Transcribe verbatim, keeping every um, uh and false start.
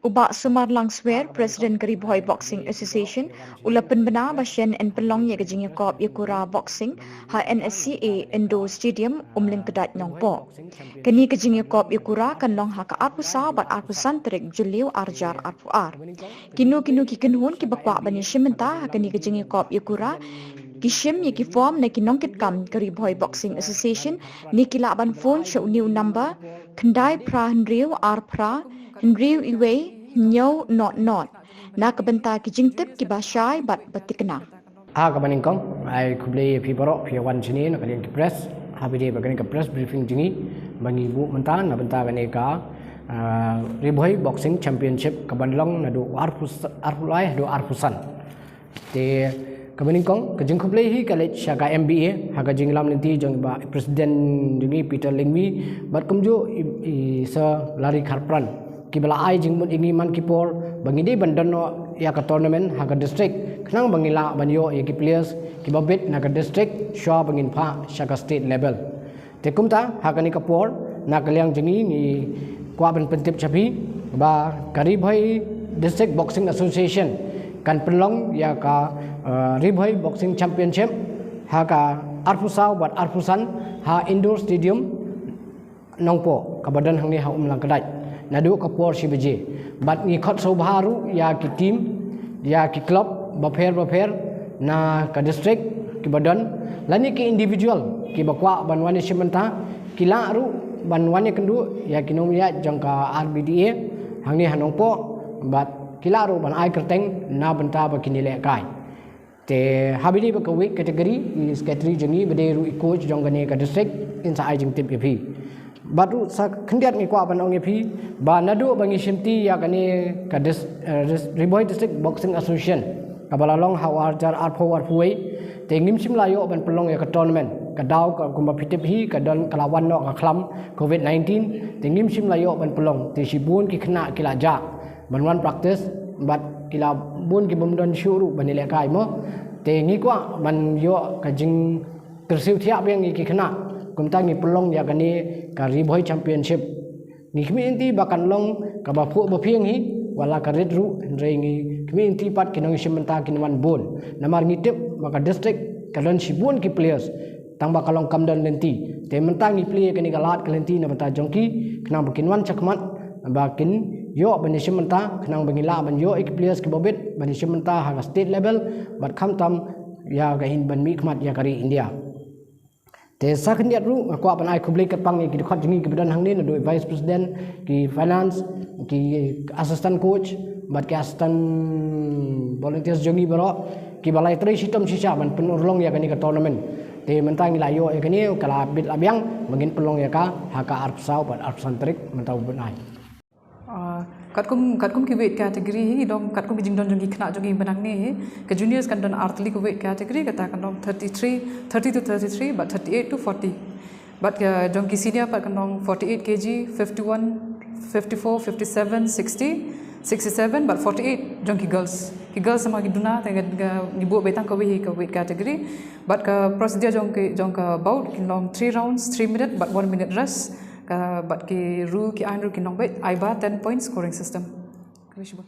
U Bah Sumar Langswer, President ka Ri Bhoi Boxing Association, u la pynbna ba shen yn pynlong ïa ka jingïakop ïakura boxing ha N S C A Indoor Stadium, Umlyngkdait, Nongpoh. Kane ka jingïakop ïakura kan long ha ka arphew saw bad arphew san tarik Jylliew arhajar arphew ar. Kino kino ki kynhun kiba kwah ban ïashim bynta ha kane ka jingïakop ïakura, ki shim ïa ki form na ki nongkitkam ka Ri Bhoi Boxing Association, ne ki lah ban phone sha une u number: khyndai phra hynriew ar phra hynriew iwei hynñiew not not, na ka bynta ki jingtip kiba shai bad ba thikna. Ha kaba nyngkong, ai khublei ïa phi baroh phi wan shane na ka liang ki press. Ha ba dei ba kane ka press briefing jong ngi ba ngi buh mynta na bynta kane ka, ah, Ri Bhoi Boxing Championship kaban long naduh arphew, arphew lai haduh arphew san. Te kaba nyngkong, ka jingkhublei hi ka leit sha ka M B A ha ka jingïalam lynti jong i Bah President jong ngi Peter Lyngvi, bad kumjuh i, i Sir Larry Kharpran, kiba la ai jingmut ïa ngi man ki por ba ngi dei ban don noh ïa ka tournament ha ka district, khnang ba ngi lah ban ïoh ïa ki players kiba bit na ka district shuwa ba ngin phah sha ka state level. Te kumta, ha kane ka por, na ka liang jong ngi ngi kwah ban pyntip sha phi ba ka Ri Bhoi District Boxing Association kan pynlong ïa ka, eh, Ri Bhoi Boxing Championship ha ka arphew saw bad arphew san ha Indoor Stadium Nongpoh, kaba don hangne ha Umlyngkdait, naduh ka por shi baje. Bad ngi khot sngewbha ruh ïa ki team, ïa ki club bapher bapher na ka district kiba don, lane ki individual kiba kwah ban wan ïashim bynta, ki lah ruh ban wan ïakynduh ïa ki nongmihkhmat jong ka R B D A hangne ha Nongpoh, bad ki lah ruh ban ai kyrteng na bynta ba kin ïalehkai. Te ha ba dei ba ka weight category, i secretary jong ngi ba dei ruh i coach jong kane ka district, in sa ai jingtip ïa phi. Bad ruh sa khyndiat ngi kwah ban ong ïa phi ba naduh ba ngi shimti ïa kane ka dis-, eh, dis-, Ri Bhoi District Boxing Association kaba la long ha u arhajar arphew arphew wei, te ngim shym la ïoh ban pynlong ïa ka tournament. Ka daw ka kumba phi tip hi ka don, ka la wan noh ka khlam covid nineteen, te ngim shym la ïoh ban pynlong, te shibun ki khynnah ki la jah ban wan practice, bad ki la bun ki bym don shuh ruh ban ïalehkai mo. Te ngi kwah ban ïoh ka jingkyrsiew thiah biang ïa ki khynnah, kumta ngi pynlong ïa kane ka Ri Bhoi Championship. Ngi khmih lynti ba kan long kaba phuh ba phieng hi, wat la ka rit ruh, hynrei ngi khmih lynti pat ki nongïashim bynta kin wan bun. Namar ngi tip ba ka district ka don shibun ki players, tang ba ka long kam don lynti. Te mynta ngi plie kane ka lad ka lynti na bynta jong ki, khnang ba kin wan shakhmat, ba kin ïoh ban ïashim bynta, khnang ba ngin lah ban ïoh ïa ki players kiba bit ban ïashim bynta ha ka state level, bad khamtam ïa ka hin ban mihkhmat ïa ka ri India. Te sa khyndiat ruh nga kwah ban ai khublei kyrpang ïa ki dkhot jong ngi kiba don hangne, naduh Vice President, ki Finance, ki Assistant Coach, bad ki Assistant Volunteers jong ngi baroh, kiba la ïatrei shitom shisha ban pynurlong ïa kane ka tournament. Te mynta ngi la ïoh ïa kane, ka la bit la biang ba ngin pynlong ïa ka ha ka arphew saw bad arphew san tarik mynta u bnai. Ah, katkum, katkum ki weight category hi, dong katkum ki jingdon jong ki khynnah jong ngi mynta hangne hi. Ka juniors kan don ar tylli ka weight category, kata kan dong thirty-three, thirty to thirty-three, bad thirty-eight to forty. Bad ka jong ki senior pat kan dong forty-eight K G, fifty-one, fifty-four, fifty-seven, sixty, sixty-seven, bad forty-eight jong ki girls. Ki girls sa ma ki duna, te ngi, ngi buh ba tang kawei hi ka weight category. Bad ka procedure jong ki, jong ka bout kin long three rounds, three minute, bad one minute rest. Ka, bad ki rule ki aiñ ruh kin long beit, ai ba ten point scoring system. Khublei shibun.